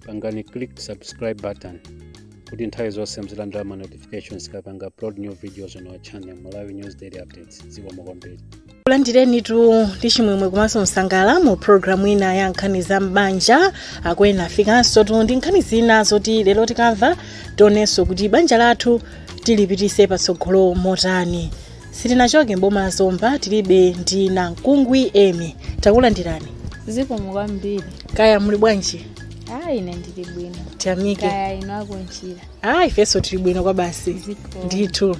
Pangani click subscribe button kuti nthawi zonse muzilandira ma notifications tikapanga upload new videos on our channel, Malawi News Daily Updates. Zikomo kwambiri. Kulandirenitu ndi chimwemwe komanso msangala mu programu ina ya nkhani za m'banja. Akwena afikanso tu ndi nkhani zina zoti lero tikamva, tionenso kuti banja lathu tilipitise patsogolo motani. Sitinachoke mboma la Zomba, tilibe ndi Namkungwi Emi. Takulandirani. Zikomo kwambiri. Kaya muli bwanji? Ayi, ine ndili bwino. Tiyamike. Kaya ino akunchira? Ayi, ifenso tili bwino kwa basi. Zikomo. Ndithu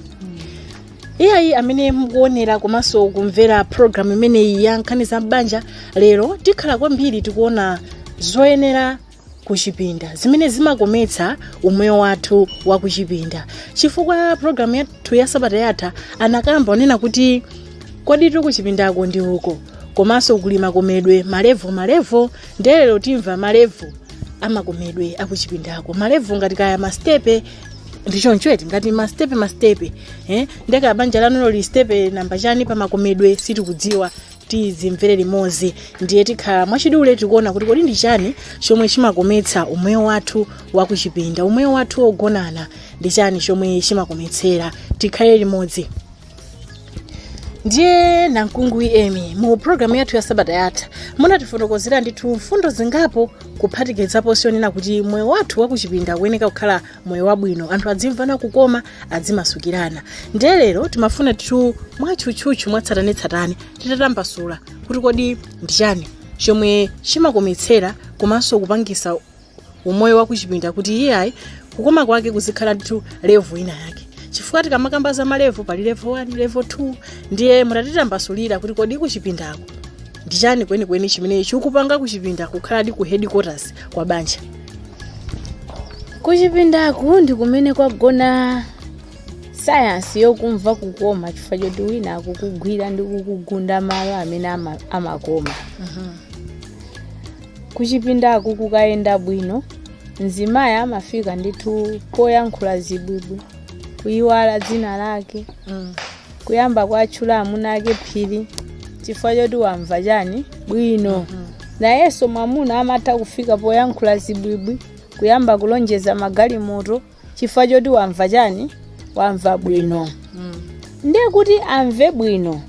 iyayi, amene mukuonera komanso kumvera programu imeneyi ya nkhani za m'banja, lero tikhala kwambiri tikuona zoyenera kuchipinda zimene zimakometsa umoyo wathu wa kuchipinda, chifukwa programu yathu ya sabata yatha anakamba onena kuti kodi tili kuchipindako ndi uko, komanso kuli makomedwe, ma level ma level. Ndiye lero timva ma level amakomedwe akuchipindako, ma level ngati kaya ma step, ndichonchweti ngati ma step ma step, eh? Ndeka banja lanulo li step namba chani pamakomedwe, sitikudziwa, tizimvere limodzi. Ndiye tikhala mwachidule tikuona kuti kodi ndi chani chomwe chimakometsa umoyo wathu wakuchipinda, umoyo wathu wogonana, ndi chani chomwe chimakometsera. Tikhale limodzi. Ndiye Namkungwi Emi, mu programu yathu ya sabata yatha munatifotokozera ndithu mfundo zingapo, kuphatikizaponso yonena kuti moyo wathu wakuchipinda kuyeneka kukhala moyo wabwino, anthu adzimvana kukoma, adzimasukirana. Ndiye lero timafuna tithu mwatchutchutchu, mwatsatanetsatane, titatambasula kuti kodi ndi chani chomwe chimakometsera komanso kupangisa umoyo wakuchipinda kuti iyayi, kukoma kwake kuzikhala ndithu level ina yake, chifukwa tikamakamba za ma level, pali level 1, level 2. Ndiye mutatitambasulira kuti kodi kuchipindako ndi chani kwenikweni chimene chikupanga kuchipinda kukhaladi ku headquarters kwa banja? Kuchipindaku ndi kumene kwagona sayansi yokumva kukoma, chifukwa choti wina akukugwira ndi kukugunda malo amene amakoma. Kuchipindaku kukayenda bwino, mzimayi amafika ndithu poyankhula zibwibwi, kuyiwala dzina lake, kuyamba kwatchula amuna ake phiri, chifukwa choti wamva chani? Bwino. Nayenso mwamuna amatha kufika poyankhula zibwibwi, kuyamba kulonjeza magalimoto, chifukwa choti wamva chani? Wamva bwino. Ndiye kuti amve bwino,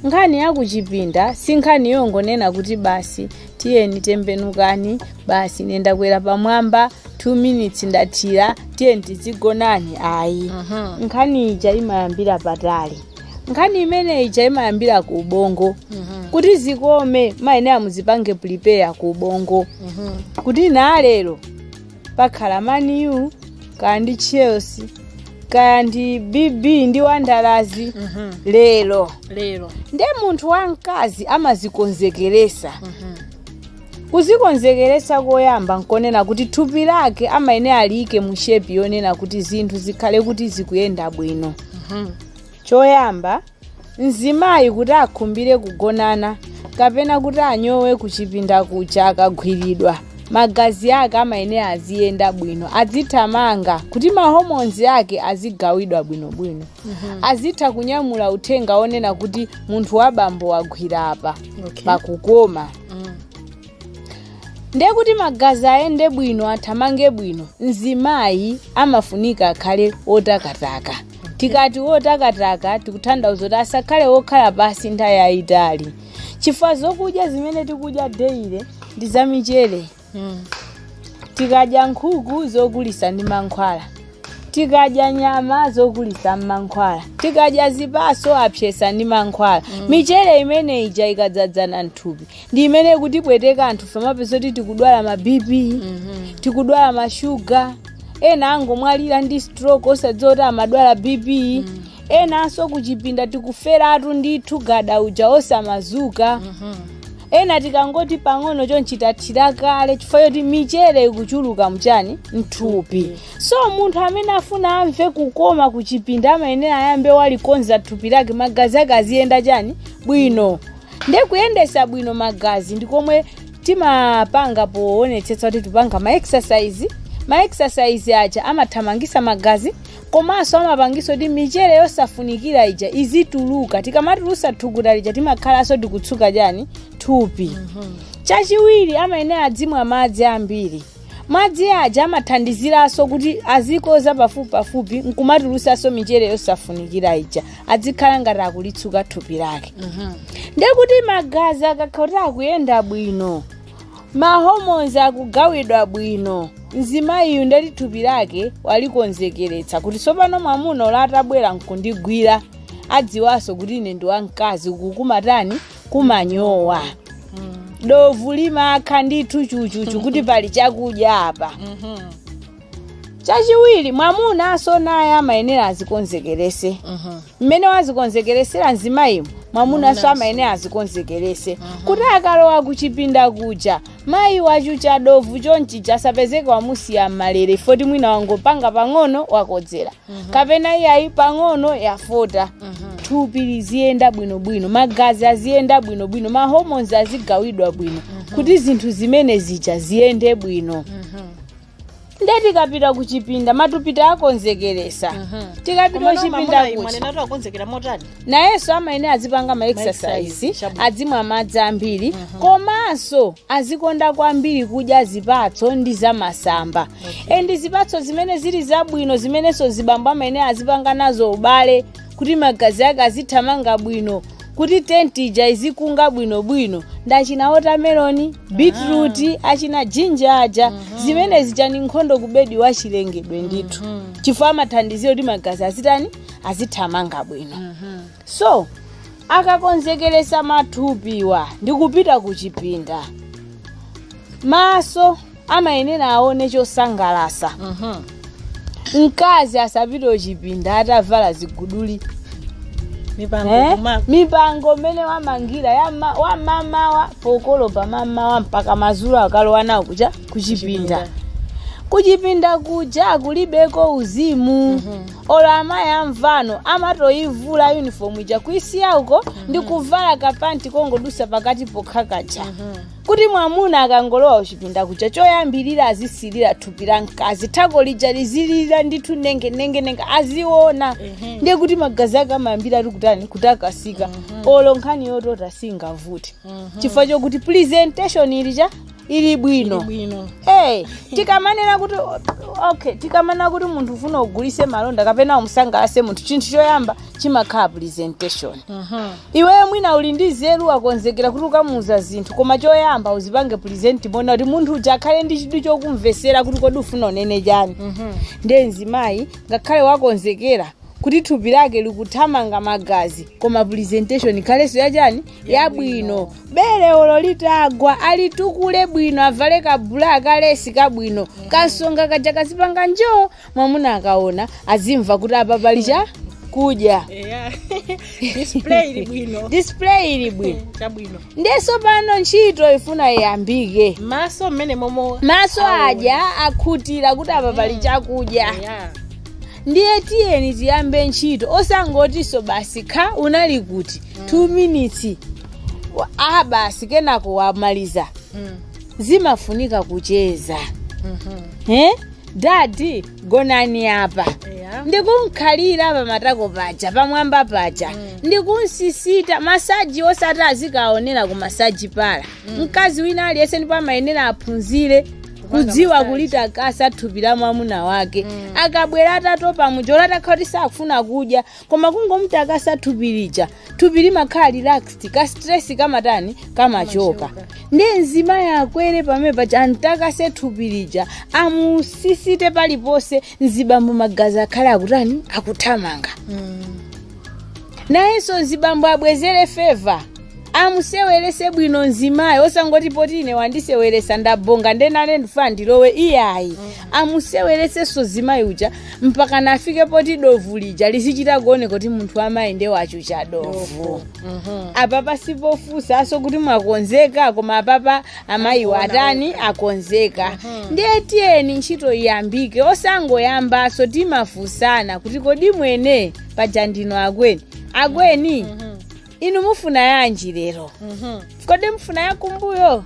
nkhani yakuchipinda si nkhani yongonena kuti basi, tiyeni, tembenukani, basi, nendakwera pamwamba 2 minutes, ndathira, tiyeni tizigonani, ayi. Nkhani ija imayambira patali. Nkhani imene ija imayambira ku ubongo. Kuti zikome, mayenera muzipange prepare ku ubongo kuti nalero pakhala Man U kaya ndi Chelsea kaya ndi BB ndi Wanderers lero. Lero. Ndiye munthu wamkazi amazikonzekeresa. Kuzikonzekeresa koyamba nkonena kuti thupi lake amayenera aliyike mu shape yonena kuti zinthu zikhale kuti zikuyenda bwino. Choyamba, mzimayi kuti akhumbire kugonana kapena kuti anyowe kuchipinda kuja, akagwiridwa, magazi ake amayenera aziyenda bwino, azithamanga, kuti ma hormones ake azigawidwa bwinobwino, azitha kunyamula uthenga onena kuti munthu wa bambo wagwira apa, pakukoma. Ndiye kuti magazi ayende bwino, athamange bwino, mzimayi amafunika akhale wotakataka. Tikati wotakataka, tikutanthauza kuti asakhale wokhala pasi nthawi yayitali, chifukwa zokudya zimene tikudya daily ndi zamichere. Tikadya nkhuku zokulisa ndi mankhwala, tikadya nyama zokulisa mmankhwala, tikadya zipaso apyesa ndi mankhwala. Michere imene ija ikadzadzana mthupi ndi imene kutipweteka anthu famapeza kuti tikudwala ma BP, tikudwala mashuga, ena angomwalira ndi stroke osadziwa kuti amadwala BP. Enanso kuchipinda tikuferatu ndithu, gada uja osamazuka. Ena tikangoti pang'ono chonchi tathira kale, chifukwa choti michere ikuchuluka mchani? Mthupi. So munthu amene afuna amve kukoma kuchipinda amayenera ayambe walikonza thupi lake, magazi ake aziyenda chani? Bwino. Ndiye kuyendesa bwino magazi ndikomwe timapanga poonetsetsa kuti tipanga ma exercise. Ma exercise aja amathamangisa magazi, komanso amapangisa kuti michere yosafunikira ija izituluka. Tikamatulusa thukuta lija, timakhalanso tikutsuka chani? Thupi. Chachiwiri, amayenera adzimwa madzi ambiri. Madzi aja amathandiziranso kuti azikoza pafupipafupi nkumatulusanso michere yosafunikira ija, azikhala ngati akulitsuka thupi lake. Ndekuti magazi akakhala kuti akuyenda bwino, mahormones akugawidwa bwino, mzimayiyu ndeti thupi lake walikonzekeretsa kuti tsopano mwamuna olo atabwera nkundigwira adziwanso kuti ine ndi wamkazi, uku kumatani, kumanyowa, dovu limakha ndithu chuchuchu kuti pali chakudya apa. Chachiwiri, mwamunanso naye amayenera azikonzekerese. Mmene wazikonzekeresera mzimayimu, mwamunanso amayenera azikonzekerese kuti akalowa kuchipinda kuja, mayi wachucha dovu chonchija asapezeke wamusiya mmalere, foti mwina wangopanga pang'ono wakodzera, kapena iyayi pang'ono yafota. Thupi liziyenda bwinobwino, magazi aziyenda bwinobwino, mahormones azigawidwa bwino kuti zinthu zimene zija ziyende bwino. Nde tikapita kuchipinda, matupita akonzekeresa, tikapita kuchipinda kuja, mwanenatu akonzekera motani? Nayenso amayenera azipanga ma exercise, exercise, chabwino. Azimwa madzi ambiri, komanso azikonda kwambiri kudya zipatso ndi zamasamba. And zipatso zimene zili zabwino, zimenenso zibambo amayenera azipanga nazo ubale kuti magazi ake azithamanga bwino, kuti tenti ija izikunga bwinobwino, ndachina watermelon, beetroot, achina ginger aja. Zimene zija ni nkhondo kubedi wa chilengedwe ndithu, chifukwa amathandizira kuti magazi azitani, azithamanga bwino. So akakonzekeresa mathupiwa ndi kupita kuchipinda, maso amayenera aone chosangalasa. Mkazi asapite kuchipinda atavala ziguduli. Mipango. Eh? Mipango. Mipango mmene wamangira wamamawa pokolopa mamawa mpaka madzulo, akalowa nawo kucha kuchipinda, kuchipinda kuja kulibeko uzimu. Olo amayi amvano amatoyivula uniform ija kuisiya uko ndi kuvala kapanti kongodusa pakati pokha kaja, kuti mwamuna akangolowa kuchipinda kuja, choyambirira azisilira thupi la mkazi, thako lija lizilira ndithu nenge nenge nenge, aziona. Ndiye kuti magazi ake amayambira ali kutani, kutakasika. Olo nkhani yotota singavute, chifukwa chokuti presentation ilija ili bwino. Bwino. Hey, tikamanena kuti okay, tikamanena kuti munthu ufuna ugulise malonda kapena umusangalase munthu, chinthu choyamba chimakhala presentation. Iweyo mwina uli ndi zeru, wakonzekera kuti ukamuuza zinthu, koma choyamba uzipange present mona kuti munthu uja akhale ndi chidwi chokumvesera kuti kodi ufuna unene chani. Ndiye mzimayi ngakhale wakonzekera kuti thupi lake likuthamanga magazi, koma presentation ikhalenso yachani, yabwino. Bere olo litagwa alitukule bwino, avale kabula kalesi kabwino, kansonga kaja kazipanga njo, mwamuna akaona azimva kuti apa pali cha kudya. Eya, display ili bwino. Display ili bwino. Chabwino. Ndeso pano ntchito ifuna iyambike. Maso mmene momo Maso aja akhutira kuti apa pali chakudya. Ndiye tiyeni tiyambe ntchito, osangotinso basi kha unali kuti 2 minutes, ah basi, kenako wamaliza. Zimafunika kucheza. Eh? Dadi, gonani apa. Ndikunkhalira pamatako paja, pamwamba paja, ndikunsisita massage, osati azikaonera ku massage parlour. Mkazi wina aliyense ndipo amayenera aphunzire kudziwa kulitakasa thupi la mwamuna wake. Akabwera atatopa muja, atakhala kuti sakufuna kudya, koma kungomutakasa thupi lija, thupi limakhala relaxed, ka stress kamatani, kamachoka. Ndi mzimayi akwere pamene paja, antakase thupi lija, amusisite paliponse, mzibambo magazi akhale akutani, akuthamanga. Nayenso mzibambo abwezere favour, amusewerese bwino mzimayi, osangoti poti ine wandiseweresa ndabonga ndenane ndifuna ndilowe, iyayi. Amuseweresenso zimayi uja mpaka nafike poti dovu lija lizichita kuoneka kuti munthu amayi nde wachucha dovu. Apapa sipofunsanso kuti mwakonzeka, koma apapa amayiwo atani, akonzeka. Ndiye tiyeni ntchito iyambike, osangoyambaso, timafunsana kuti kodi mwene paja ndino akweni akweni. Inu mufuna yanji lero? Kodi mfuna ya kumbuyo,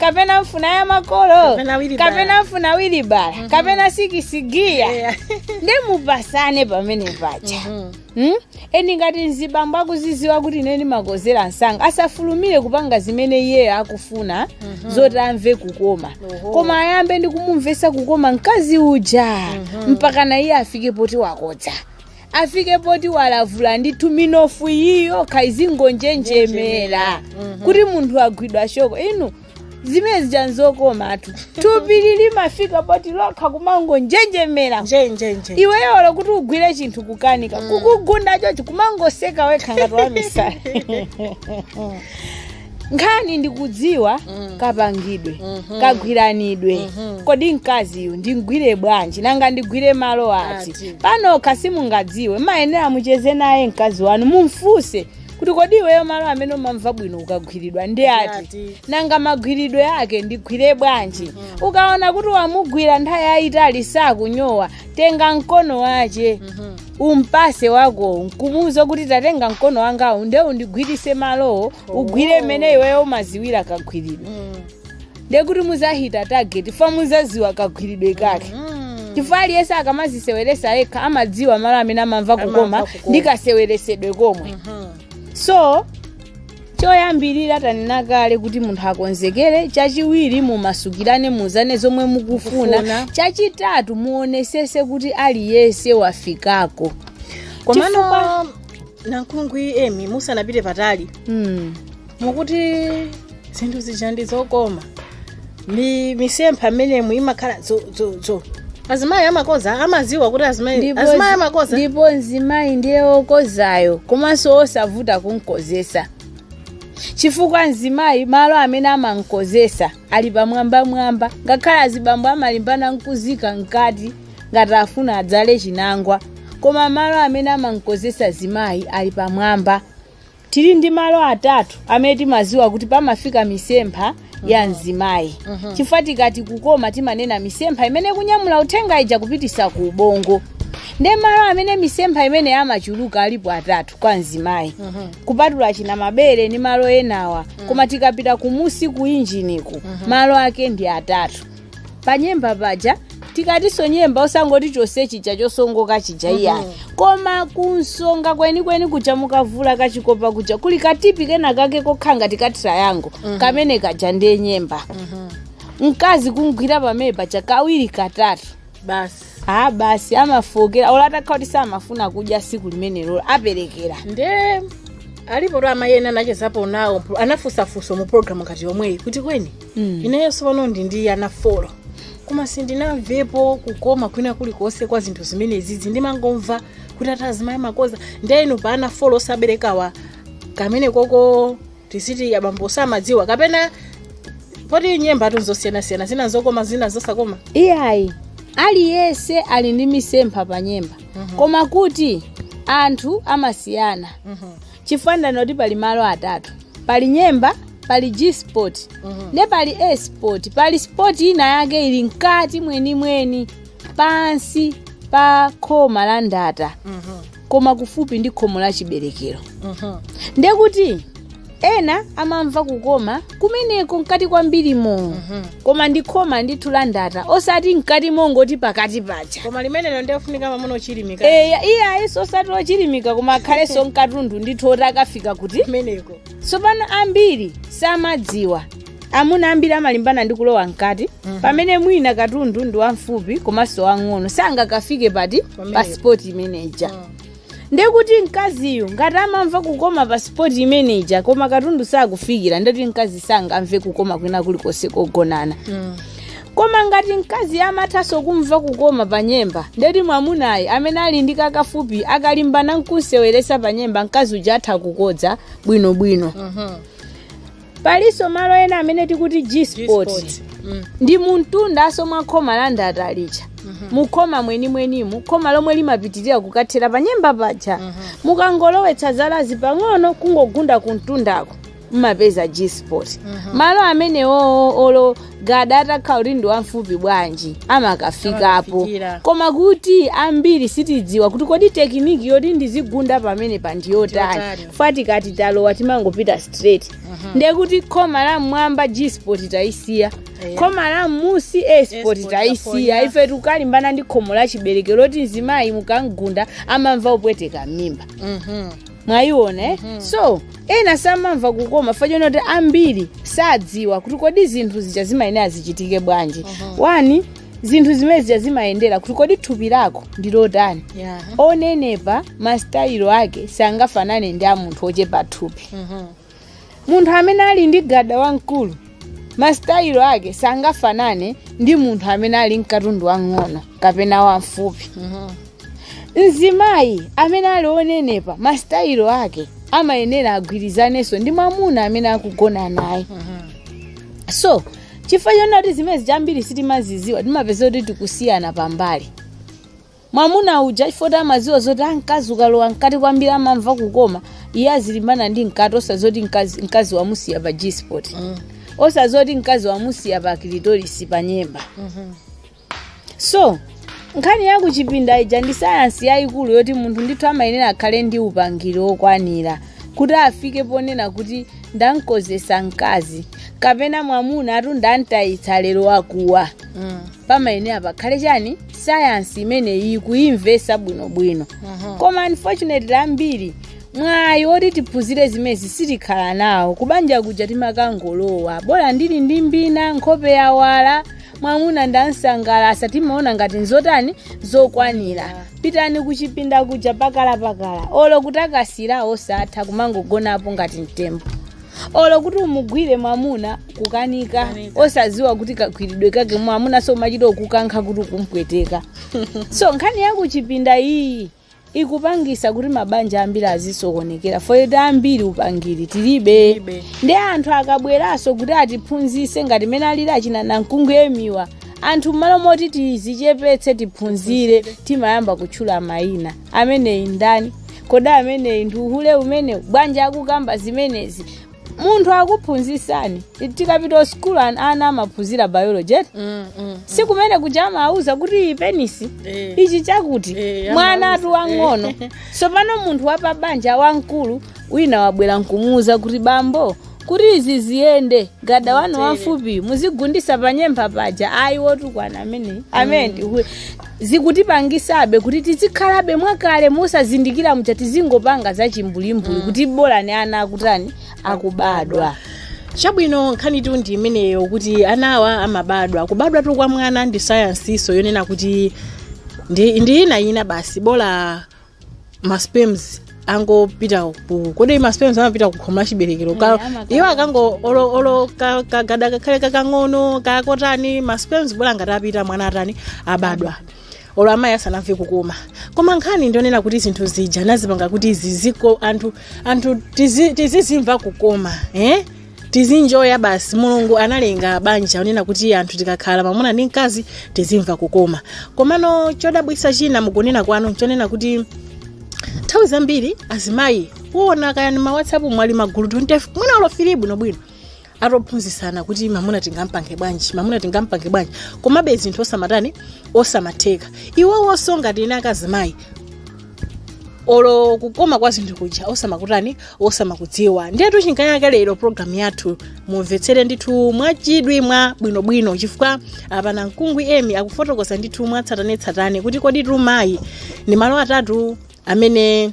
kapena mfuna ya makolo, Kapena wheelbarrow. kapena mfuna wheelbarrow, kapena six gear? Nde mupasane pamene paja. Eni ngati mzibambo akuziziwa kuti ine ndimakozera msanga, asafulumire kupanga zimene iyeyo akufuna zoti amve kukoma. Koma ayambe ndi kumumvesa kukoma mkazi uja, mpaka na iye afike poti wakodza, afike poti walavula ndithu, minofu iyiyo khaizingonjenjemera kuti munthu agwidwa shoko. Inu, zimene zija nzokomatu. Thupi limafika poti lokha kumangonjenjemera. Njenjenje. Iweyolo kuti ugwire chinthu kukanika, kukugunda chochi kumangoseka wekha ngati wamisala. Nkhani ndikudziwa kapangidwe, kagwiranidwe. Kodi mkaziyu ndingwire bwanji? Nanga ndigwire malo ati? Ati. Panokha simungadziwe, mayenera mucheze naye mkazi wanu, mumfunse kuti kodi iweyo malo amene umamva bwino ukagwiridwa ndi ati? Ati. Nanga magwiridwe ake ndigwire bwanji? Ukaona kuti wamugwira nthawi yayitali sakunyowa, tenga mkono wache umpase wako, nkumuwuza kuti tatenga mkono wangawu, nde undigwirise malowo, ugwire mmene iweyo umaziwira kagwiridwe. Ndekuti muzahita target fa muzaziwa kagwiridwe kake, chifukwa aliyense akamaziseweresa yekha amadziwa malo amene amamva kukoma Amamva kukoma. ndi kaseweresedwe komwe. So choyambirira tanena kale kuti munthu akonzekere. Chachiwiri, mumasukirane, muzane zomwe mukufuna. Mukufuna. Chachitatu, muonesese kuti aliyense wafikako. Komano Chifukwa- Nankungwi Emi, musanapite patali, mukuti zinthu zija ndi zokoma, misempha mmenemu imakhala zo zo zo. Azimayi amakoza, amaziwa kuti azimayi azimayi amakoza. Ndipo mzimayi ndiye wokozayo, komanso osavuta kunkozesa, chifukwa mzimayi malo amene amankozesa ali pamwambamwamba. Ngakhale azibambo amalimbana nkuzika mkati ngati afuna adzale chinangwa, koma malo amene amankozesa zimayi ali pamwamba. Tili ndi malo atatu amene timaziwa kuti pamafika misempha ya mzimayi, chifukwa tikati kukoma timanena misempha imene kunyamula uthenga ija kupitisa ku ubongo. Nde malo amene misempha imene amachuluka alipo atatu kwa mzimayi, kupatula china mabere ndi malo enawa. Koma tikapita kumusi ku injiniku, malo ake ndi atatu. Panyemba paja, tikatinso nyemba, osangoti chonse chija chosongoka chija, iyayi, koma kunsonga kwenikweni kuja, mukavula kachikopa kuja, kuli katipi kena kake kokha ngati ka triangle, kamene kaja ndiye nyemba. Mkazi kungwira pamene paja kawiri katatu, basi. Ah, basi, amafokera. Ola atakhala kuti samafuna kudya siku limenelo, aperekera. Nde alipo to amayi ena anachezapo nawo, anafunsafunso mu program ngati yomweyi kuti kweni inenso pano ndi ana 4, koma sindinamvepo kukoma kwina kulikonse kwa zinthu zimenezizi, ndimangomva kuti ati azimayi makoza. Nde inu pa ana 4 osaberekawa, kamene koko tiziti abambo samadziwa, kapena poti nyemba nzosiyanasiyana, zina zokoma, zina zosakoma? Iyayi, aliyense ali ndi misempha pa nyemba, koma kuti anthu amasiyana, chifukwa kuti pali malo atatu: pali nyemba, pali G spot, nde pali A spot. Pali spot ina yake ili mkati mwenimweni pansi pa khoma la ndata, koma kufupi ndi khomo la chiberekero. Ndekuti ena amamva kukoma kumeneko mkati kwambirimo, koma ndi khoma ndithu la ndata, osati mkati mongoti pakati paja. Koma limenelo ndiyofunika mamuna ochilimika. Eya, iye ayiso osati ochilimika, koma akhalenso mkatundu ndithu oti akafika kuti kumeneko. Tsopano ambiri samadziwa. Amuna ambiri amalimbana ndi kulowa mkati, pamene mwina katundu ndi wamfupi komanso wang'ono, sangakafike pati Pamenepo. pa spot imeneja. Ndekuti mkaziyu ngati amamva kukoma pa spot imeneja koma katundu sakufikira, ndeti mkazi sangamve kukoma kwina kulikonse kogonana. Koma ngati mkazi amathanso kumva kukoma pa nyemba, ndeti mwamunayi amene ali ndi kakafupi akalimbana nkuseweresa pa nyemba, mkazi uja atha kukodza bwinobwino. Palinso malo ena amene tikuti G spot. G-spot. Ndi mumtundaso mwa khoma la ndata lija, mukhoma mwenimwenimu, khoma lomwe limapitirira kukathera pa nyemba paja. Mukangolowetsa zalazi pang'ono kungogunda kumtundako. Mmapeza G-spot. Malo amenewo, olo gada atakhala kuti ndi wamfupi bwanji, amakafikapo. Amakafikira. Koma kuti ambiri sitidziwa kuti kodi technique yoti ndizigunda pamene pa ndiyotani. Ndiyotani. Fa tikati talowa, timangopita straight, ndiye kuti khoma la mmwamba, G-spot, tayisiya, khoma la mmusi, A-spot, A-spot tayisiya. taponya. Ife tikalimbana ndi khomo la chiberekero loti mzimayi mukangunda amamva upweteka m'mimba. Mwayiona, eh? So ena samamva kukoma fachona kuti ambiri sadziwa kuti kodi zinthu zija zimayenera zichitike bwanji. One, zinthu zimene zija zimayendera kuti kodi thupi lako ndi lotani. Onenepa masitayilo ake sangafanane ndi a munthu ochepa thupi. Munthu amene ali ndi gada wamkulu, masitayilo ake sangafanane ndi munthu amene ali mkatundu wang'ono kapena wamfupi. Mzimayi amene ali onenepa, masitayilo ake amayenera agwirizanenso ndi mwamuna amene akugona naye. So chifukwa chonena kuti zimene zambiri sitimaziziwa, timapeza kuti tikusiyana pambali. Mwamuna uja, chifukwa amaziwa zoti mkazi ukalowa mkati kwambiri amamva kukoma, iye azilimbana ndi mkati, osazoti mkazi wamusiya pa G-spot, osazoti mkazi wamusiya pa clitoris, pa nyemba. So nkhani ya kuchipinda ija ndi sayansi yayikulu yoti munthu ndithu amayenera akhale ndi upangiri wokwanira kuti afike ponena kuti ndamkozesa mkazi kapena mwamuna atu ndantayitsa lero wakuwa. Pamayenera pakhale chani? Sayansi imeneyi kuyimvesa bwinobwino. Koma unfortunately ambiri mwayi woti tiphunzire zimezi sitikhala nawo. Kubanja kuja timakangolowa, bola ndili ndi mbina, nkhope yawala, mwamuna ndansangalasa, timaona ngati nzotani, zokwanira. Pitani kuchipinda kuja, pakalapakala, olo kutakasira osatha, kumangogonapo ngati mtembo, olo kuti umugwire mwamuna kukanika, osaziwa kuti kagwiridwe kake mwamuna so machita okukankha kuti ukumpweteka. So nkhani yakuchipinda iyi ikupangisa kuti mabanja ambiri azisokonekera, foyeti ambiri upangiri tilibe. Tilibe. Ndi anthu akabweranso kuti atiphunzise ngati mene alili achina Namkungu emiwa, anthu mmalo moti tizichepetse tiphunzire, timayamba kutchula mayina: ameneyi ndani kodi? Ameneyi ndi uhule umene bwanji akukamba zimenezi? Munthu akuphunzisani, tikapita sukulu ana amaphunzira biology, eti? Si kumene kuja amauza kuti iyi penis, ichi chakuti, mwana atu wang'ono. So pano munthu wapabanja wamkulu wina wabwera nkumuuza kuti, bambo, kuti izi ziyende, gada wanu wamfupi muzigundisa panyemba paja, ayi, wotukwana amene amene ndiwe. Zikutipangisabe kuti tizikhalabe mwakale musazindikira muja, tizingopanga zachimbulimbuli kuti bolani ana akutani, akubadwa. Chabwino, nkhani tu ndi imeneyo kuti anawa amabadwa. Kubadwa tu kwa mwana ndi sayansiso yonena kuti ndi ina ina basi, bola ma sperms angopita ku, kodi ma sperms amapita ku khomo la chiberekero? Amakhala. Iwo akango olo kagada kakhale kakang'ono kakotani, ma sperms bola ngati apita, mwana atani? Abadwa, olo amayi asanamve kukoma. Koma nkhani ndionena kuti zinthu zija nazipanga kuti ziziko anthu tizizimva kukoma, eh? Tizinjoya basi. Mulungu analenga banja onena kuti anthu tikakhala mwamuna ndi mkazi tizimva kukoma. Komano chodabwisa china mukunena kwanu nchonena kuti nthawi zambiri azimayi kuona kayani ma WhatsApp mwali magulu 20, mwina olofiri bwinobwino, atophunzisana kuti mamuna tingampange bwanji, mamuna tingampange bwanji, komabe zinthu osamatani, osamatheka. Iwowonso ngati ine akazimayi, olo kukoma kwa zinthu kuja osamakutani, osamakudziwa. Ndiyetu chinkayake lero programu yathu mumvetsere ndithu mwachidwi, mwa bwinobwino, chifukwa apa Namkungwi Emi akufotokoza ndithu mwatsatanetsatane kuti kodi tu mayi ndi malo atatu amene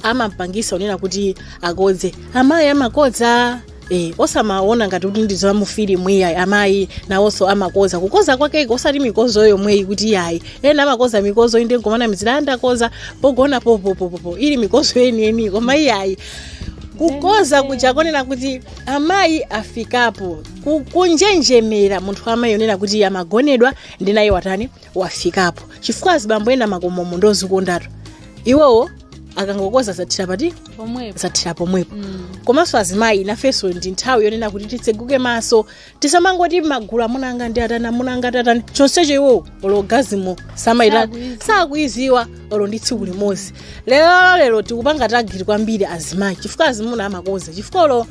amampangisa unena kuti akodze. Amayi amakodza, osamaona ngati kuti ndi zamufilimu, iyayi. Amayi nawonso amakoza. Kukoza kwakeko osati mikozo yomweyi kuti iyayi, ena amakoza mikozo inde nkomana mizira andakoza pogona popopopopo, ili mikozo yeniyeni. Koma iyayi, kukoza kuja konena kuti amayi afikapo kunjenjemera, munthu amayi onena kuti amagonedwa ndi naye watani, wafikapo. Chifukwa azibambo ena makomomo ndozikondatu, iwowo akangokoza zathira pati? Pomwepo. Zathira pomwepo. Komanso azimayi nafenso ndi nthawi yonena kuti titseguke maso, tisamangoti magulu amunanga ndi atani, amunanga ndi atani, chonsecho iwowo olo orgasm samaita, Sakuiziwa. Sakuiziwa olo ndi tsiku limodzi. Lero lero tikupanga target kwambiri azimayi, chifukwa azimuna amakoza, chifukwa olo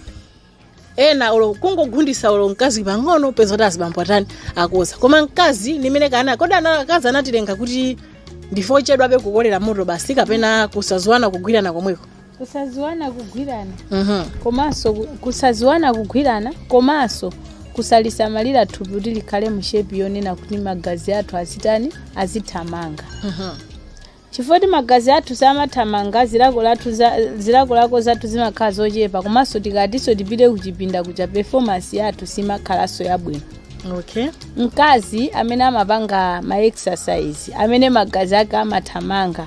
Ena olo kungogundisa olo mkazi pang'ono, peza kuti azibambo atani, akoza. Koma mkazi nimene kana kodi akazi anatilenga kuti ndife ochedwabe kukolera moto basi, kapena kusaziwana kugwirana komweko? Kusaziwana kugwirana, komanso kusaziwana kugwirana, komanso kusalisamalira thupi kuti likhale mu shape yonena kuti magazi athu azitani, azithamanga, chifukwa ti magazi athu samathamanga, zilakolako zathu zimakhala zochepa. Komanso tikatinso tipite kuchipinda kucha, performance yathu simakhalanso yabwino. Mkazi amene amapanga ma exercise, amene magazi ake amathamanga,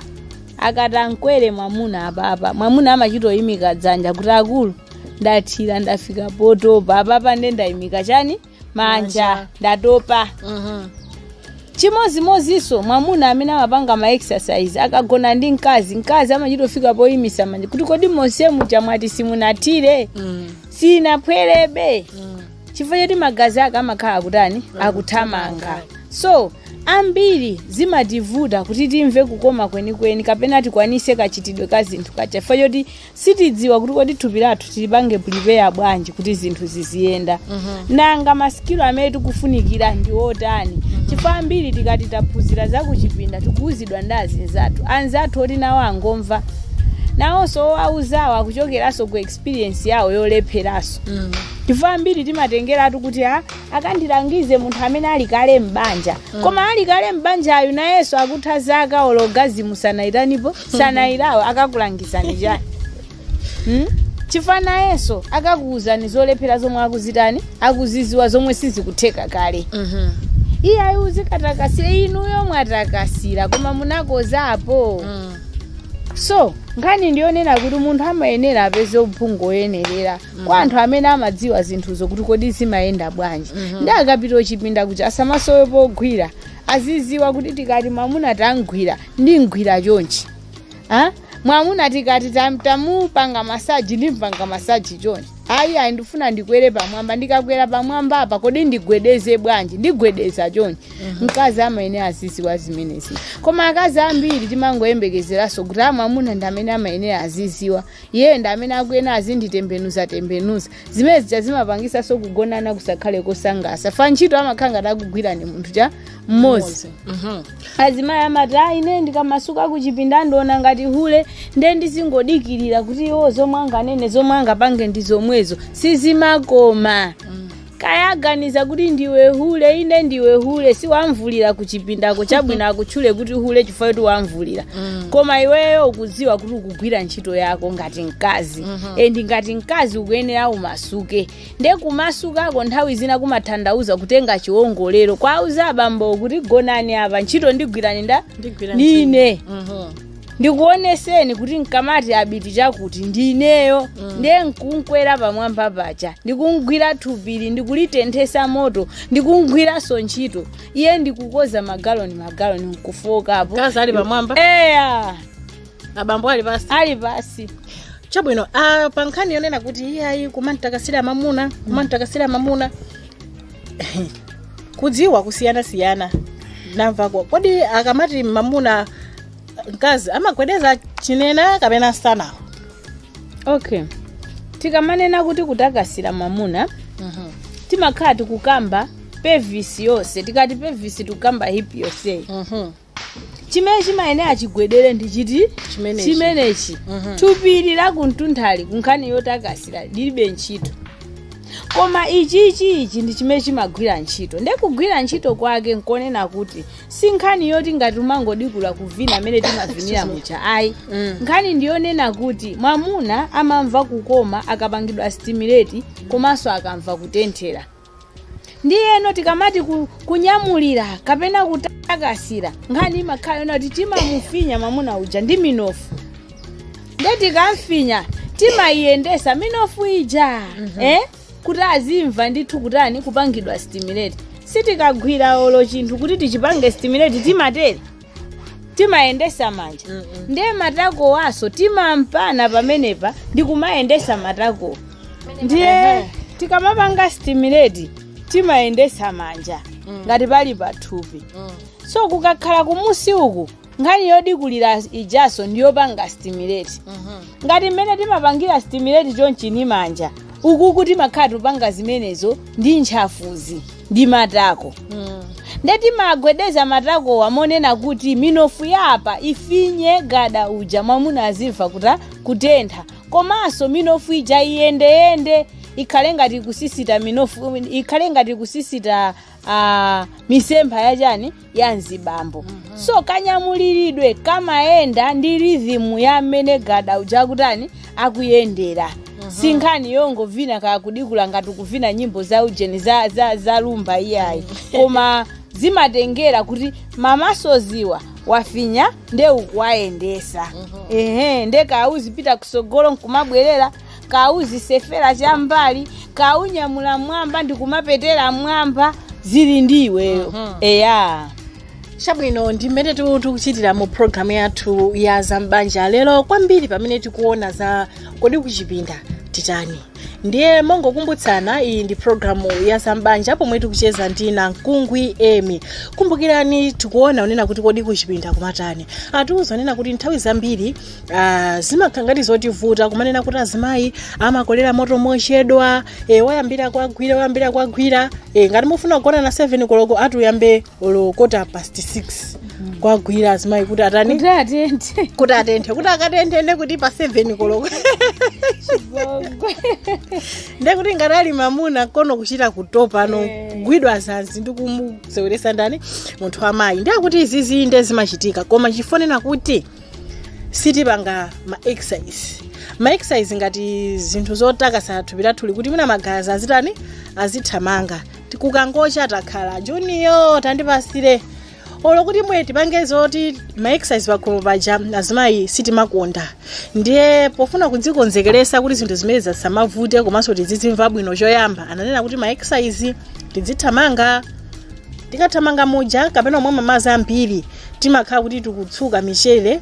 akati ankwere mwamuna apapa, mwamuna amachita oyimika dzanja kuti, "Akulu, ndathira, ndafika potopa apapa, nde ndayimika chani, manja, ndatopa." Chimozimozinso mwamuna amene amapanga ma exercise, akagona ndi mkazi, mkazi amachita ofika poyimisa manja kuti, "Kodi monse muja mwati simunathire? Sinaphwerebe?" Chifukwa choti magazi ake amakhala akutani, akuthamanga. So ambiri zimativuta kuti timve kukoma kwenikweni kapena tikwanise kachitidwe ka zinthu kacha, chifukwa choti sitidziwa kuti kodi thupi lathu tilipange prepare bwanji kuti zinthu ziziyenda, nanga ma skill amene tikufunikira ndi otani? Chifukwa ambiri tikati taphunzira zakuchipinda, tikuwuzidwa ndi azinzathu, anzathu oti nawo angomva, nawonso owauzawo akuchokeranso ku experience yawo yolepheranso. Chifukwa ambiri timatengeratu kuti a akandilangize munthu amene ali kale m'banja, koma ali kale m'banjayo nayenso akutha zaka, olo orgasm sanaitanipo, sanayilawo, akakulangizani chani? Chifukwa nayenso akakuwuzani zolephera zomwe akuzitani, akuziziwa, zomwe sizikutheka kale. Iye ayi, uzikatakasira, inuyo mwatakasira koma munakozapo. So nkhani ndiyonena kuti munthu amayenera apeze uphungu oyenerera kwa anthu amene amadziwa zinthuzo kuti kodi zimayenda bwanji, ndi akapita ochipinda kuti asamasowe pogwira, aziziwa kuti tikati mwamuna tamgwira, ndimgwira chonchi, ha? Mwamuna tikati tamupanga massage, ndimpanga massage chonchi. Ayi ayi, ndifuna ndikwere pamwamba, ndikakwera pamwamba apa kodi ndigwedeze bwanji? Ndigwedeza chonchi. Mkazi amayenera aziziwa zimenezi, koma akazi ambiri timangoyembekezeranso kuti amwamuna ndi amene amayenera aziziwa, iye ndi amene akuyenera azinditembenuza tembenuza. Zimene zija zimapangisanso kugonana kusakhale kosangalatsa, fa ntchito amakhala ngati akugwira ni munthu cha mmodzi. Azimayi amati, "Ayi, ine ndikamasuka kuchipinda ndiona ngati hule, nde ndizingodikirira kuti iwo zomwe anganene, zomwe angapange ndi zomwezo." Sizimakoma. Kaya aganiza kuti ndiwe hule, ine ndiwe hule, siwamvulira kuchipindako chabwino, akutchule kuti hule chifukwa kuti wamvulira, koma iweyo ukudziwa kuti ukugwira ntchito yako ngati mkazi, and ngati mkazi ukuyenera umasuke. Nde kumasukako nthawi zina kumatanthauza kutenga chiwongolero kwauza abambo kuti, "Gonani apa, ntchito ndigwirani nda Ndigwira ndine, ndikuoneseni kuti nkamati abiti chakuti ndineyo." Ndiye nkunkwera pamwamba paja, ndikungwira thupiri, ndikulitenthesa moto, ndikungwiranso ntchito, iye ndikukoza magaloni magaloni, nkufokapo. Mkazi ali pamwamba? Eya. Abambo ali pasi? Ali pasi. Chabwino. Pa nkhani yonena kuti iyayi, kumantakasira mamuna, kumantakasira mamuna, kudziwa kusiyanasiyana namvako, kodi akamati mamuna, mkazi amagwedeza chinena kapena sanawo? Okay, tikamanena kuti kutakasira mamuna, timakhala tikukamba pelvis yonse. Tikati pelvis, tikukamba hip yonseyi. Chimene chimayenera chigwedere ndi chiti? Chimenechi. Chimenechi. Thupili lakumtunthali kunkhani yotakasira lilibe ntchito, koma ichichi, ichi ndi chimene chimagwira ntchito. Nde kugwira ntchito kwake nkonena kuti si nkhani yoti ngati umangodikula kuvina amene timavinira muja, ayi. Nkhani ndiyonena kuti mwamuna amamva kukoma akapangidwa stimulate, komanso akamva kutenthera. Ndiyeno tikamati kunyamulira kapena kutakasira, nkhani imakhala yona kuti timamufinya mwamuna uja ndi minofu. Nde tikamfinya, timayiyendesa minofu ija, eh? Kuti azimva ndithu kutani, kupangidwa stimulate. Sitikagwira olo chinthu kuti tichipange stimulate, timatere, timayendesa manja. Ndiye matako waso timampana pamenepa ndi kumayendesa matako. Ndiye tikamapanga stimulate, timayendesa manja ngati pali pathupi. So kukakhala kumusi uku, nkhani yodikulira ijaso ndiyopanga stimulate. Ngati mmene timapangira stimulate chonchi ni manja, Uku kuti makhala tupanga zimenezo ndi ntchafuzi ndi matako. Ndeti magwedeza matakowa monena kuti minofu yapa ifinye gada uja, mwamuna azimva kuta kutentha, komanso minofu ija iyendeyende, ikhale ngati kusisita minofu, ikhale ngati kusisita misempha yachani ya mzibambo. So kanyamuliridwe kamayenda ndi rhythm ya mmene gada uja akutani akuyendera. Si nkhani yongovina kakudikula ngati kuvina nyimbo za ujeni za lumba, iyayi, koma zimatengera kuti mamasoziwa wafinya nde ukuwayendesa. Ehe, nde kauzipita kusogolo nkumabwerera, kauzisefera cham'mbali, kaunyamula mwamba ndikumapetera mwamba, zili ndi iweyo. Eya. Chabwino, ndi mmene tikuchitira mu programu yathu ya zambanja lero, kwambiri pamene tikuona za kodi kuchipinda titani. Ndiye mongokumbutsana, iyi ndi programu ya zambanja pomwe tikucheza ndi Namkungwi Emi. Kumbukirani, tikuona unena kuti kodi kuchipinda kumatani. Atiuza nena kuti nthawi zambiri zimakhala ngati zotivuta kumanena kuti azimayi amakolera moto mochedwa, wayambira kwagwira, wayambira kwagwira. Ngati mufuna kugona na 7 koloko, ati uyambe olo 6:15 kwagwira azimayi kuti atani? Kuti atenthe. Kuti atenthe, kuti akatenthe kuti pa 7 koloko. Ndekuti ngati ali mamuna kono kuchita kutopa no kugwidwa zanzi ndi kumuseweresa ndani? Munthu amayi. Ndiye izizi nde zimachitika, koma chifonena kuti sitipanga ma exercise, ma exercise ngati zinthu zotakasa thupi lathuli kuti mwina magazi azitani, azithamanga. Kukangocha takhala juniyo tandipasire olo kuti mwe tipange zoti ma exercise pakhomo paja, azimayi sitimakonda. Ndiye pofuna kudzikonzekeresa kuti zinthu zimene zisamavute komanso tizizimva bwino, choyamba ananena kuti ma exercise tidzithamanga. Tikathamanga muja kapena omwe madzi ambiri, timakhala kuti tikutsuka michere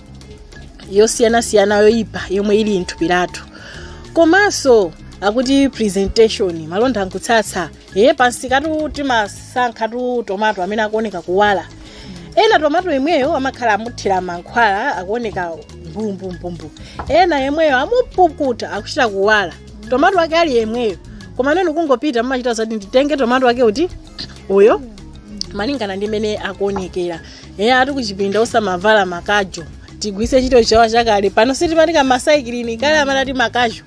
yosiyanasiyana yoyipa yomwe ili mthupi lathu. Komanso akuti presentation, malonda nkutsatsa ye pansikatu, timasankha tu tomato amene akuoneka kuwala. Ena tomato imweyo amakhala amuthira mankhwala, akuoneka mbumbumbumbu. Ena yemweyo amupukuta, akuchita kuwala, tomato ake ali yemweyo, koma nenu kungopita mumachita zati nditenge tomato ake kuti uyo, malingana ndi mene akuonekera. Eye, ati kuchipinda osamavala makajo, tigwise chito chawa chakale. Pano sitimatika masaikilini, kale amatati makajo.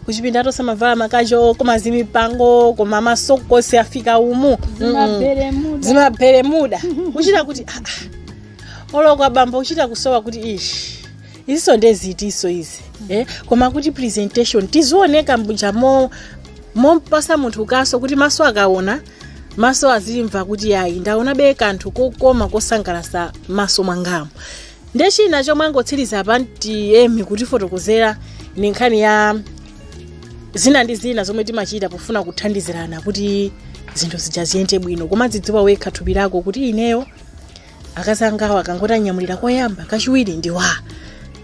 Kuchipinda tosamavala makajo, koma zimipango, koma masokosi afika umu. Zimaberemuda. Zimaberemuda, kuchita kuti ah, ah. Olokwa bambo kuchita kusowa kuti ishi, iziso ndezitiso izi, eh? Koma kuti presentation tizioneka mbuja mo mompasa munthu kaso kuti maso akaona, maso azimva kuti ayi, ndaona be kanthu kokoma kosangalasa maso mwangamo. Ndechina chomwe angotsiriza panti Emi kutifotokozera ni nkhani ya zina ndi zina zomwe timachita pofuna kuthandizirana kuti zinthu zija ziyende bwino. Koma zidziwa wekha thupi lako kuti ineyo akazangawo akangoti anyamulira koyamba, kachiwiri ndi wa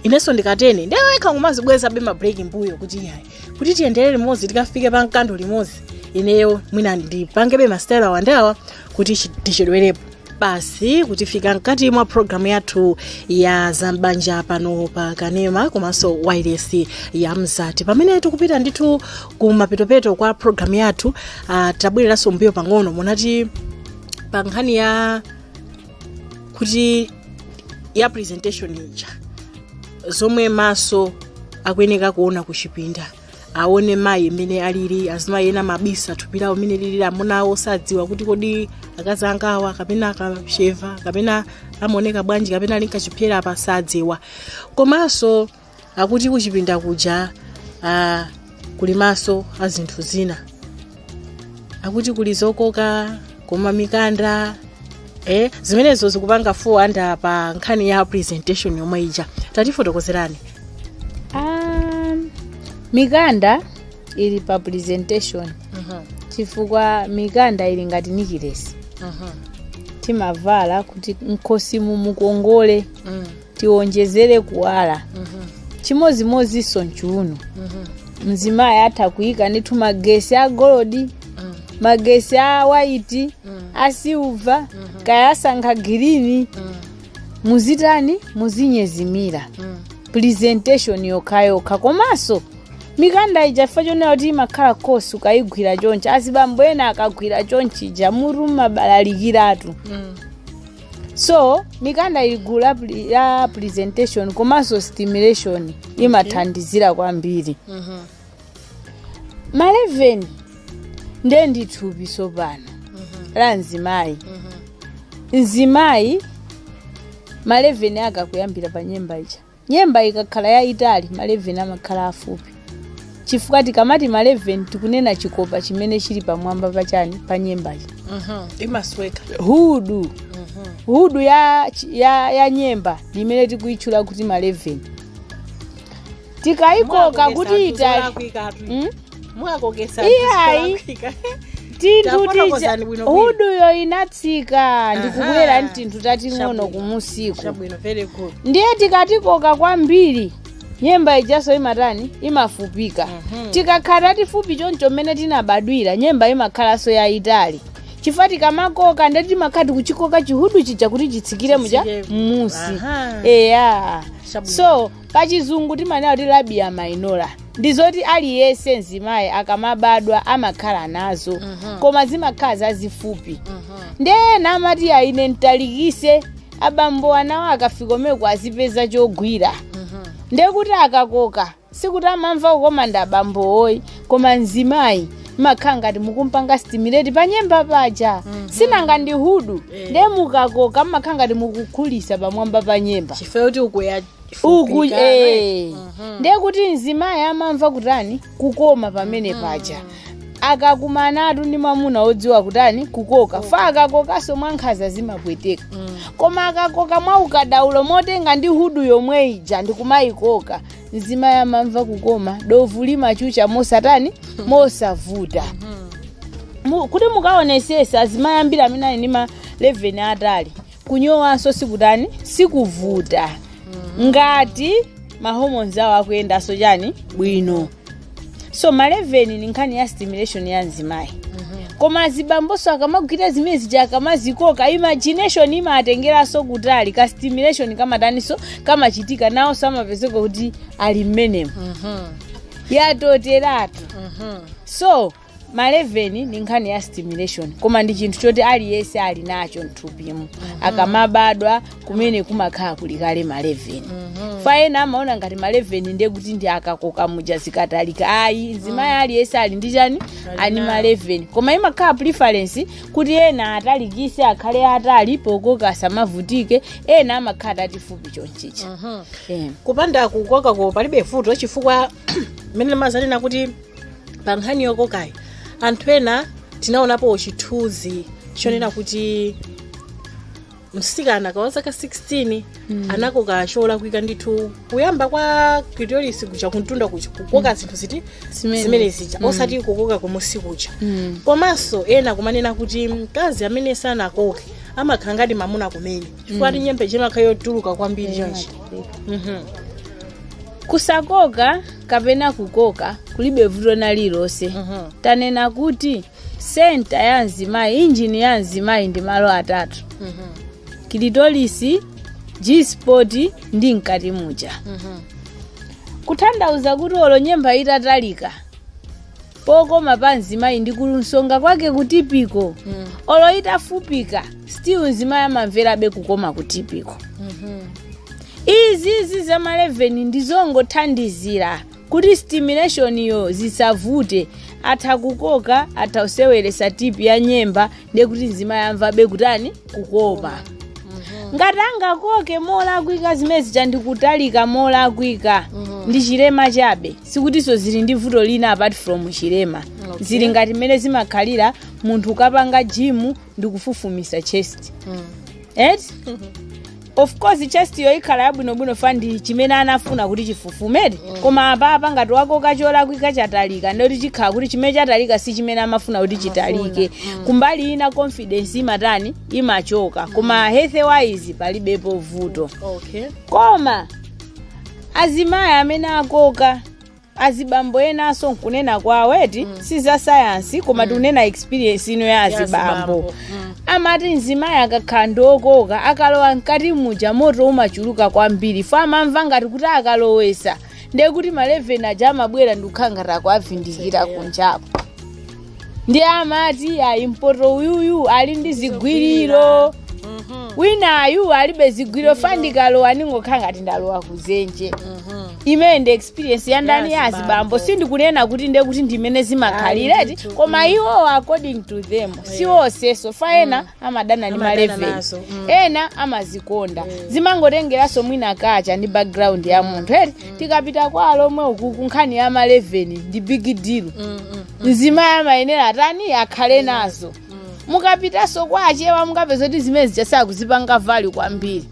inenso ndikatene, ndiye wekha kumazibweza be mabreki mbuyo kuti yayi, kuti tiyendere limodzi, tikafike pa mkando limodzi, ineyo mwina ndipangebe masitayilo awandawa kuti tichedwerepo basi. Kutifika mkati mwa programu yathu ya zambanja pano pa kanema komanso wireless ya Mzati, pamene tikupita ndithu kumapetopeto kwa programu yathu, tabwereranso mbuyo pang'ono. Munati pa nkhani ya kuti ya presentation ija, zomwe maso akuyeneka kuona kuchipinda, aone mayi mmene alili. Azimayi ena mabisa thupi lawo mmene lili, amuna awo sadziwa kuti kodi akazi angawa kapena akasheva kapena amaoneka bwanji kapena ali nkachipyera apa, sadziwa. Komanso akuti kuchipinda kuja kuli maso a zinthu zina, akuti kuli zokoka koma mikanda, zimenezo zikupanga 4 under pa nkhani ya presentation yomwe ija. Tatifotokozerani. Mikanda ili pa presentation chifukwa mikanda ili ngati nikilesi, timavala kuti mkhosimu mukongole, tiwonjezere kuwala. Chimozimozinso mchiuno, mzimayi atha kuyika ndithu magesi a golodi, magesi a white, a silver, kaya asankha green, muzitani, muzinyezimira. Presentation yokhayokha. Komanso Mikanda ija chifukwa chonena kuti imakhala kosi, ukayigwira chonchi, azibambo ena akagwira chonchija mutu mabalalikiratu. So mikanda ili gulu la presentation komanso stimulation, imathandizira kwambiri. Maleveni ndiye ndi thupi sopano la mzimayi. Mzimayi maleveni akakuyambira pa nyemba ija, nyemba ikakhala yayitali, maleveni amakhala afupi, chifukwa tikamati maleveni tikunena chikopa chimene chili pamwamba pachani, pa nyembachi. Imasweka. Hudu, hudu ya nyemba limene tikuyitchula kuti maleveni, tikayikoka kuti itali. Mwakokesa. Iyayi. Tinthu tija Tafotokozani bwino bwino. Huduyo inatsika ndikubwera mtinthu tating'ono kumusiku. Chabwino, very good. Ndiye tikatikoka kwambiri, nyemba ijaso imatani? Imafupika. Tikakhala tifupi choncho mmene tinabadwira, nyemba imakhalanso yayitali, chifukwa tikamakoka ndeti timakhala tikuchikoka chihudu chija kuti chitsikire muja Chitsike. mmusi. Eya. Chabwino. So pachizungu timanena kuti labia minora, ndizoti aliyense mzimayi akamabadwa amakhala nazo, koma zimakhala zazifupi. Ndiye ena amati aine ntalikise, abambo anawo akafika omeko azipeza chogwira. Ndiye kuti akakoka sikuti amamva kukoma ndi abambowoyi, koma mzimayi imakhala ngati mukumpanga stimulate panyemba paja. Sinanga ndi hudu, ndiye mukakoka mmakhala ngati mukukhulisa pamwamba pa nyemba. Chifukwa kuti uku ya Uku ndiye kuti mzimayi amamva kutani? Kukoma pamene paja akakumanatu ndi mwamuna wodziwa kutani? Kukoka. Fa akakokanso mwankhanza zimapweteka, koma akakoka mwa ukadaulo motenga ndi hudu yomwe ija ndikumayikoka, mzimayi amamva kukoma, dovu limachucha mosatani? Mosavuta. Kuti mukaonesesa, azimayi ambiri amene ali ndi ma 11 atali, kunyowanso sikutani? Sikuvuta, ngati ma hormones awo akuyendanso chani? Bwino. So ma 11 ni nkhani ya stimulation ya mzimayi, koma azibamboso akamagwira zimene zija, akamazikoka, imagination imatengeranso kutali, ka stimulation kamataniso? Kamachitika nawonso, amapezeka kuti ali mmenemo, yatoteratu. So ma 11 ni nkhani ya stimulation, koma ndi chinthu choti aliyense ali nacho mthupimo. Akamabadwa kumene kumakhala kuli kale ma 11. Fa ena amaona ngati ma 11 ndiye kuti ndi akakoka muja zikatalika. Ayi, mzimayi aliyense ali ndi chani? Ali ma 11, koma imakhala preference kuti ena atalikise akhale atali, pokoka asamavutike, ena amakhala tatifupi chonchicha. Kupanda kukokako palibe vuto, chifukwa mmene mazanena kuti pa nkhani yokokayi, anthu ena tinaonapo chithunzi chonena kuti msikana kawa zaka 16 anakoka cholakwika ndithu, kuyamba kwa clitoris kuja kuntunda kuja, kukoka zinthu ziti? Zimene. Zimene zija, osati kukoka kumusi kuja. Komanso ena kumanena kuti mkazi amene sanakoke amakhala ngati mamuna kumene, chifukwa ati nyembe chimakhala yotuluka kwambiri chonchi. Kusakoka kapena kukoka kulibe vuto na lilonse. Tanena kuti center ya mzimayi, injini ya mzimayi ndi malo atatu: clitoris, G-spot ndi mkati muja. Kutanthauza kuti olo nyemba itatalika, pokoma pa mzimayi ndi kunsonga kwake kutipiko. Olo itafupika, still mzimayi amamverabe kukoma kutipiko. Izizi za ma 11 ndizongothandizira kuti stimulation yo zisavute. Atha kukoka, atha kuseweresa tip ya nyemba, ndiye kuti mzimayi amvabe kutani? Kukoma. Ngati angakoke molakwika zimene zija ndikutalika molakwika, ndi chilema chabe, sikutinso zili ndi vuto lina apart from chilema. Zili ngati mmene zimakhalira munthu ukapanga gym ndikufufumisa chest, eti of course chest yo ikhala yabwinobwino, fa ndi chimene anafuna kuti chifufumete. Koma apapa ngati wakoka cholakwika chatalika, ndoti chikhala kuti chimene chatalika si chimene amafuna kuti chitalike. Kumbali ina confidence imatani? Imachoka. Koma health wise palibepo vuto. Koma azimayi amene akoka, azibambo enanso nkunena kwawo eti, si za sayansi, koma tikunena experience ino ya azibambo, azibambo. Amati mzimayi akakhala ndi okoka, akalowa mkati muja moto umachuluka kwambiri, fo amamva ngati kuti akalowesa Ndiye kuti ma 11 aja amabwera ndikukhala ngati akuavindikira kunjako. Ndi amati ayi, mpoto uyuyu ali ndi zigwiriro, winayu alibe zigwiriro, fandikalowa ningokhala ngati ndalowa kuzenje. Imene ndi experience ya ndani? Ya Ya azibambo. Sindikunena kuti ndiye kuti ndimene zimakhalireti, ndithu. Koma iwo, according to them, si onseso fa, ena amadana ndi Amadana ma 11, nazo, ena amazikonda. Zimangotengeranso mwina kacha ndi background ya munthu, eti? Tikapita kwa alomwe uku, kunkhani ya ma 11 ndi big deal. Mzimayi amayenera atani? Akhale nazo. Mukapitanso kwa achewa, mukapeza kuti zimene zichasakuzipanga value kwambiri.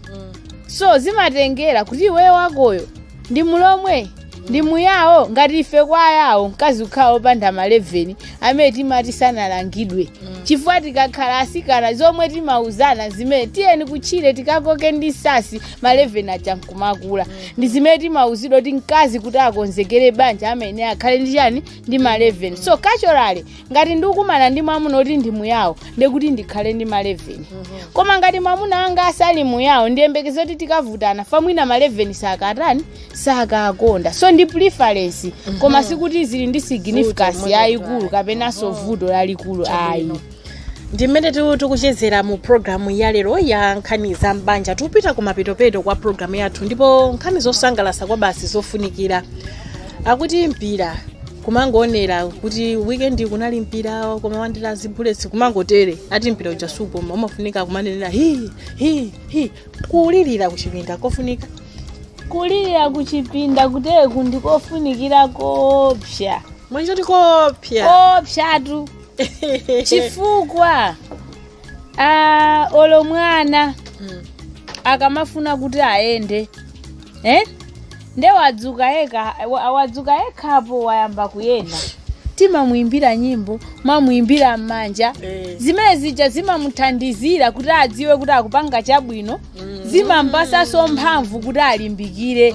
So zimatengera kuti iweyo wakoyo ndi mulomwe, ndi muyawo. Ngati ife kwa ayawo, mkazi kukhala wopanda ma 11 amene timati sanalangidwe, chifukwa tikakhala asikana zomwe timauzana zimene tiyeni kutchire tikakoke ndi sasi, ma 11 aja nkumakula, ndi zimene timauzidwa kuti mkazi kuti akonzekere banja amene akhale ndi chani? Ndi ma 11. So culturally, ngati ndikukumana ndi mwamuna kuti ndi muyawo, ndekuti ndikhale ndi ma 11. Koma ngati mwamuna wanga asali muyawo, ndiyembekeze kuti tikavutana, famwina ma 11 sakatani, sakakonda. So ndi preference, koma sikuti zili ndi significance Vuto. yayikulu kapenanso vuto lalikulu, ayi. Ndi mmene tikuchezera mu programu ya lero ya nkhani za mbanja. Tikupita kumapetopeto kwa programu yathu, ndipo nkhani zosangalatsa kwa basi, zofunikira. Akuti mpira kumangoonera kuti weekend kunali mpira, koma Wanderers, Bullets, kumangotere, ati mpira uja sukoma, umafunika kumanenera hi hi hi. Kulirira kuchipinda kofunika? Kulirira kuchipinda kutereku ndikofunikira kopsa. Mwenje tikopya? Kopsatu, chifukwa olo mwana akamafuna kuti ayende, eh? Nde wadzuka yekha, wadzuka yekhapo, wayamba kuyenda, timamuimbira nyimbo, mamuimbira m'manja. Zimene zija zimamuthandizira kuti adziwe kuti akupanga chabwino, zimampasanso mphamvu kuti alimbikire,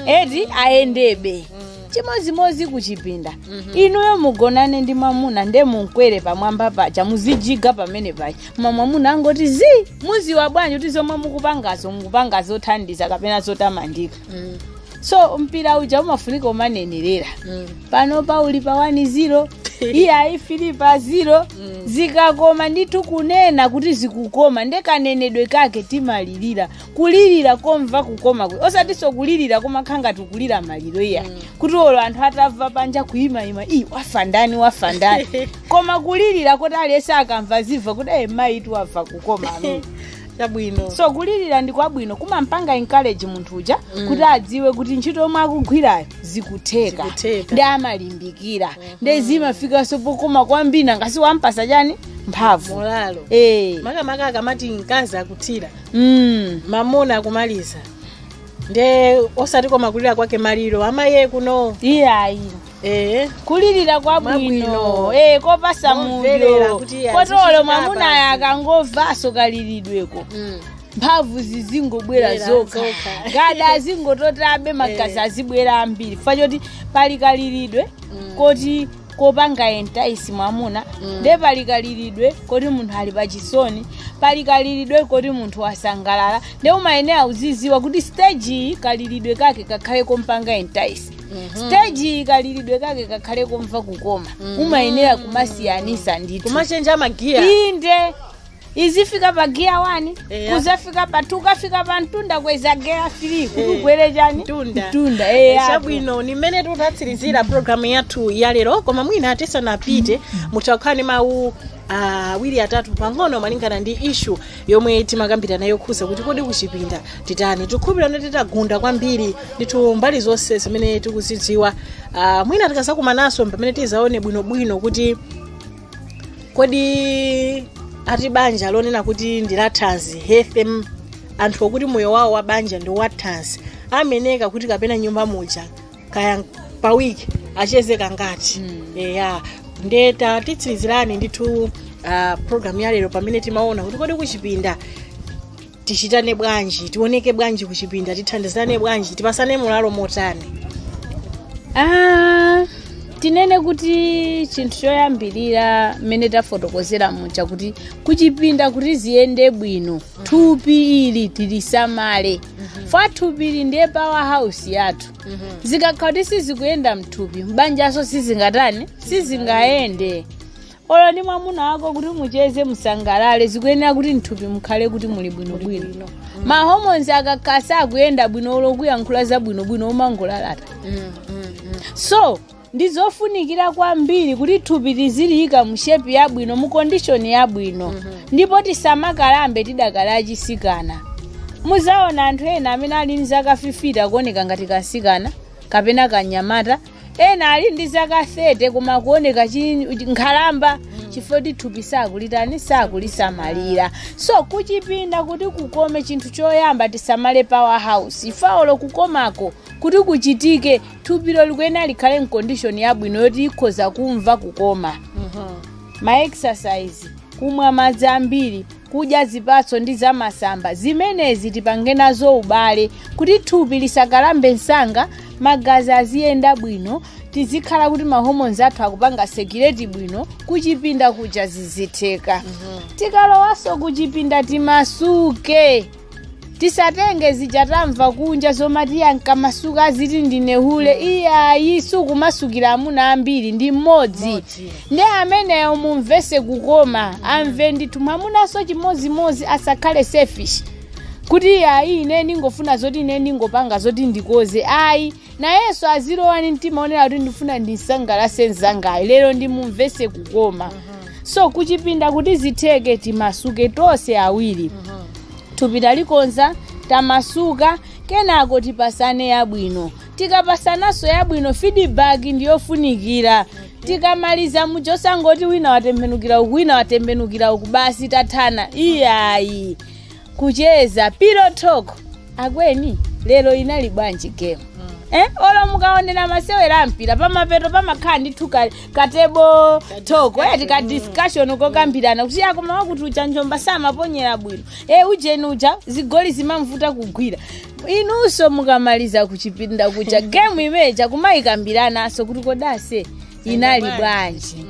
eti, ayendebe. Chimozimozi kuchipinda. Inuyo mugonane ndi mwamuna, nde munkwere pamwamba paja, muzijiga pamene paja, ma mwamuna angoti zi, muziwa bwanji kuti zomwe mukupangazo mukupanga zothandiza kapena zotamandika? So mpira uja umafunika umanenerera. Pano pauli pa 1-0, iye ayifiri pa 0. Zikakoma ndithu, kunena kuti zikukoma, ndekanenedwe kake timalirira, kulirira komva kukoma kwe, osatinso kulirira komakhala ngati kulira maliro, iya, kuti olo anthu atamva panja kuyimayima, iyi wafa ndani, wafa ndani? Koma kulirira kuti aliyense akamva zimva kuti eyi, mayitu wamva kukoma amene. Chabwino. So kulirira ndi kwabwino, kumampanga encourage munthu uja kuti adziwe kuti ntchito yomwe akugwirayo zikutheka. Zikutheka. Ndi amalimbikira, ndi zimafikanso pokoma kwambiri, ngasi wampasa chani? Mphamvu. Molalo. Makamaka akamati mkazi akuthira, mamuna akumaliza, nde osati koma kulira kwake maliro amaye kuno. Iyayi. Kulirira kwabwino. Mwabwino. Kopasa Momverera mudyo kuti iya, kotolo zichitika mwamuna basi. Akangomvaso kaliridweko, mphamvu zizingobwera Bwera zokha. Zokha. Gada azingototabe, magazi azibwera ambiri, chifukwa choti pali kaliridwe koti kopanga entice mwamuna, nde pali kaliridwe koti munthu ali pachisoni, pali kaliridwe koti munthu wasangalala. Nde umayenera uziziwa kuti stage iyi kaliridwe kake kakhale kompanga entice, stage iyi kaliridwe kake kakhale komva kukoma. Umayenera kumasiyanisa ndithu. Kumachenja magiya. Inde, izifika pa giya 1, kuzafika pa 2, kafika pa mtunda, kweza geya 3 kuti ukwere chani? Mtunda. Mtunda, eh. Chabwino, ni mmene tutatsirizira programu yathu ya lero. Koma mwina tisanapite, mutakhala ndi mawu awiri atatu pang'ono malingana ndi issue yomwe timakambira nayo khuza kuti kodi kuchipinda titani. Tikhupirana titagunda kwambiri ndithu mbali zonse zimene tikuzidziwa. Mwina tikazakumananso pamene tizaone bwinobwino kuti kodi ati banja lonena kuti ndi lathanzi, healthy, anthu okuti moyo wawo wa banja ndi wathanzi, ameneka kuti kapena nyumba muja kaya pa wiki acheze kangati? Eya, ndeta titsirizirani ndithu program ya lero pamene timaona kuti kodi kuchipinda tichitane bwanji, tioneke bwanji kuchipinda, tithandizane bwanji, tipasane mulalo motani? Ah, Tinene kuti chinthu choyambirira mmene tafotokozera muja, kuti kuchipinda kuti ziyende bwino, thupi ili tilisamale. Fa thupi ili ndiye powerhouse yathu. Zikakhala kuti sizikuyenda mthupi, mbanjaso sizingatani, sizingayende. Olo ndi mwamuna wako kuti mucheze, musangalale, zikuyenera kuti mthupi mukhale kuti muli bwinobwino. Ma hormones akakhala akuyenda bwino, olo kuyankhula zabwinobwino umangolalata. So ndizofunikira kwambiri kuti thupi tiziliyika mu shape yabwino, mu condition yabwino, ndipo tisamakalambe tidakali achisikana. Muzaona anthu ena amene ali ndi zaka 50 akuoneka ngati kasikana kapena kanyamata, ena ali ndi zaka 30 koma kuoneka nkhalamba, chifukwa kuti thupi sakulitani, sakulisamalira. So kuchipinda kuti kukome, chinthu choyamba tisamale powerhouse. Ifawolo kukomako kuti kuchitike, thupilo likuyenera likhale m'condition yabwino yoti ikhoza kumva kukoma. Ma exercise, kumwa madzi ambiri, kudya zipatso ndi zamasamba, zimenezi tipange nazo ubale kuti thupi lisakalambe msanga, magazi aziyenda bwino, tizikhala kuti ma hormones athu akupanga circulate bwino, kuchipinda kuja zizitheka. Tikalowanso kuchipinda timasuke, tisatenge zija tamva kunja zomati yankamasuka aziti ndine hule. Iyayi, sukumasukira amuna ambiri, ndi mmodzi. Mmodzi. Ndi ameneyo mumvese kukoma, amve ndithu. Mwamunanso chimozimozi, asakhale selfish kuti iyayi, ine ndingofuna zoti ine ndingopanga zoti ndikoze. Ayi, nayenso azilowa ni mtima onera kuti ndifuna ndisangalase mzangayi lero, ndimumvese kukoma. So kuchipinda kuti zitheke, timasuke tonse awiri. Thupi talikonza, tamasuka, kenako tipasane yabwino. Tikapasanaso yabwino, feedback ndiyofunikira. Tikamaliza muchosangoti wina watembenukira uku, wina watembenukira uku, basi tathana. Iyayi, kucheza, pillow talk: "Akweni, lero inali bwanji game?" Olo mukaonera masewera ampira, pamapeto pamakhala ndithu ka table talk, eti, ka discussion kokambirana kuti akoma wakuti uja njomba samaponyera bwino, ujeni uja zigoli zimamvuta kugwira. Inunso mukamaliza kuchipinda kucha game imeja, kumayikambiranaso kuti kodase inali bwanji.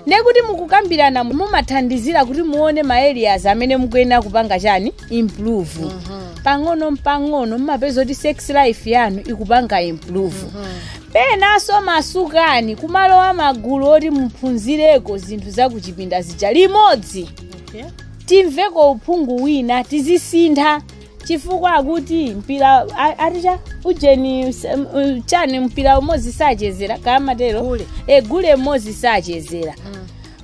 Ndekuti mukukambirana mumathandizira kuti muone ma areas amene mukuyenera kupanga chani, improve. Pang'ono mpang'ono mumapeza kuti sex life yanu ikupanga improve. Penanso masukani, kumalowa magulu oti muphunzireko zinthu zakuchipinda zija limodzi, timveko uphungu wina, tizisintha, chifukwa akuti mpira aticha ujeni chani, mpira umodzi sachezera kamatero. Gule. E, gule mmodzi sachezera.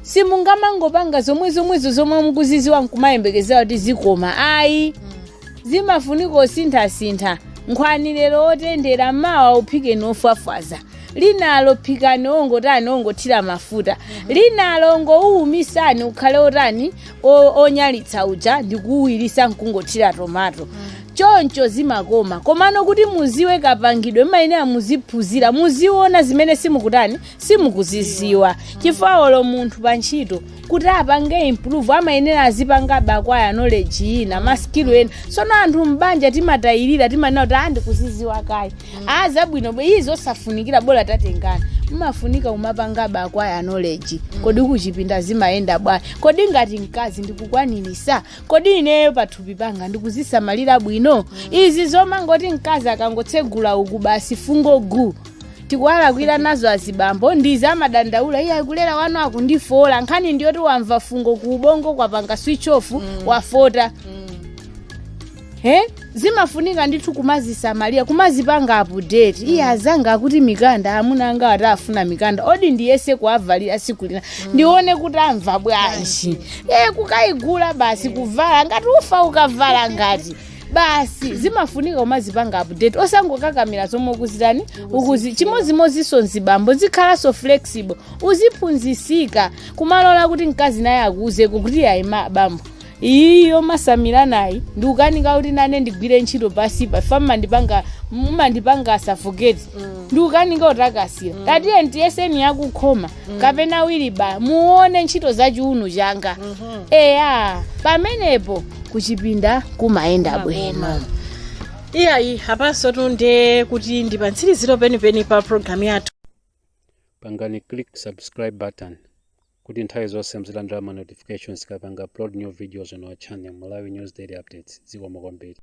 Simungamangopanga zomwe zomwezo zomwe mukuziziwa nkumayembekezera kuti zikoma. Ayi, zimafunika osinthasintha. Nkhwani lero otendera, mawa uphike nofwafwaza, linalo phikani ongotani, ongothira mafuta, linalo ngouwumisani ukhale otani, onyalitsa uja ndikuwuwirisa nkungothira tomato. Choncho zimakoma. Komano kuti muziwe kapangidwe, mmayenera muziphunzira, muziona zimene simukutani, simukuziziwa, chifukwa olo munthu pa ntchito kuti apange improve amayenera azipanga acquire knowledge ina, ma skill ena. Sono anthu mbanja timatayirira, timanena kuti andikuziziwa kayi, a zabwino bwe izi osafunikira, bola tatengana. Mmafunika umapanga acquire knowledge. Kodi kuchipinda zimayenda bwanji? Kodi ngati mkazi ndikukwanirisa? Kodi ineyo pathupi panga ndikuzisamalira bwino? Izi zomangoti mkazi akangotsegula uku basi fungo gu, tikuwalakwira nazo azibambo. Ndizi amadandaula, iye akulera wanu akundifola. Nkhani ndiyoti wamva fungo ku ubongo kwapanga switch off, wafota. He, zimafunika ndithu kumazisamalira, kumazipanga update. Iye azanga akuti mikanda, amuna anga ati afuna mikanda, odi ndiyese kuavalira siku lina ndione kuti amva bwanji. Kukayigula basi, kuvala ngati ufa, ukavala ngati basi. Zimafunika kumazipanga update, osangokakamira zomwe ukuzitani, ukuzi. Chimodzimodzinso mzibambo, zikhalanso flexible, uziphunzisika, kumalola kuti mkazi naye akuuzeko kuti ayi bambo, iyo masamira nayi ndikukanika kuti nane ndigwire ntchito pasipa fa mmandipanga suffocate, ndikukanika utakasira. Tatiye ndiyeseni yakukhoma kapena wiliba, muone ntchito za chiuno changa. Eya, pamenepo kuchipinda kumayenda bwino. Iyayi, apanso tunde kuti ndi pa mtsiriziro penipeni pa programu yathu. Pangani click subscribe button kuti nthawi zonse muzilandira ma notifications tikapanga upload new videos on our channel, Malawi News Daily Updates. Zikomo kwambiri.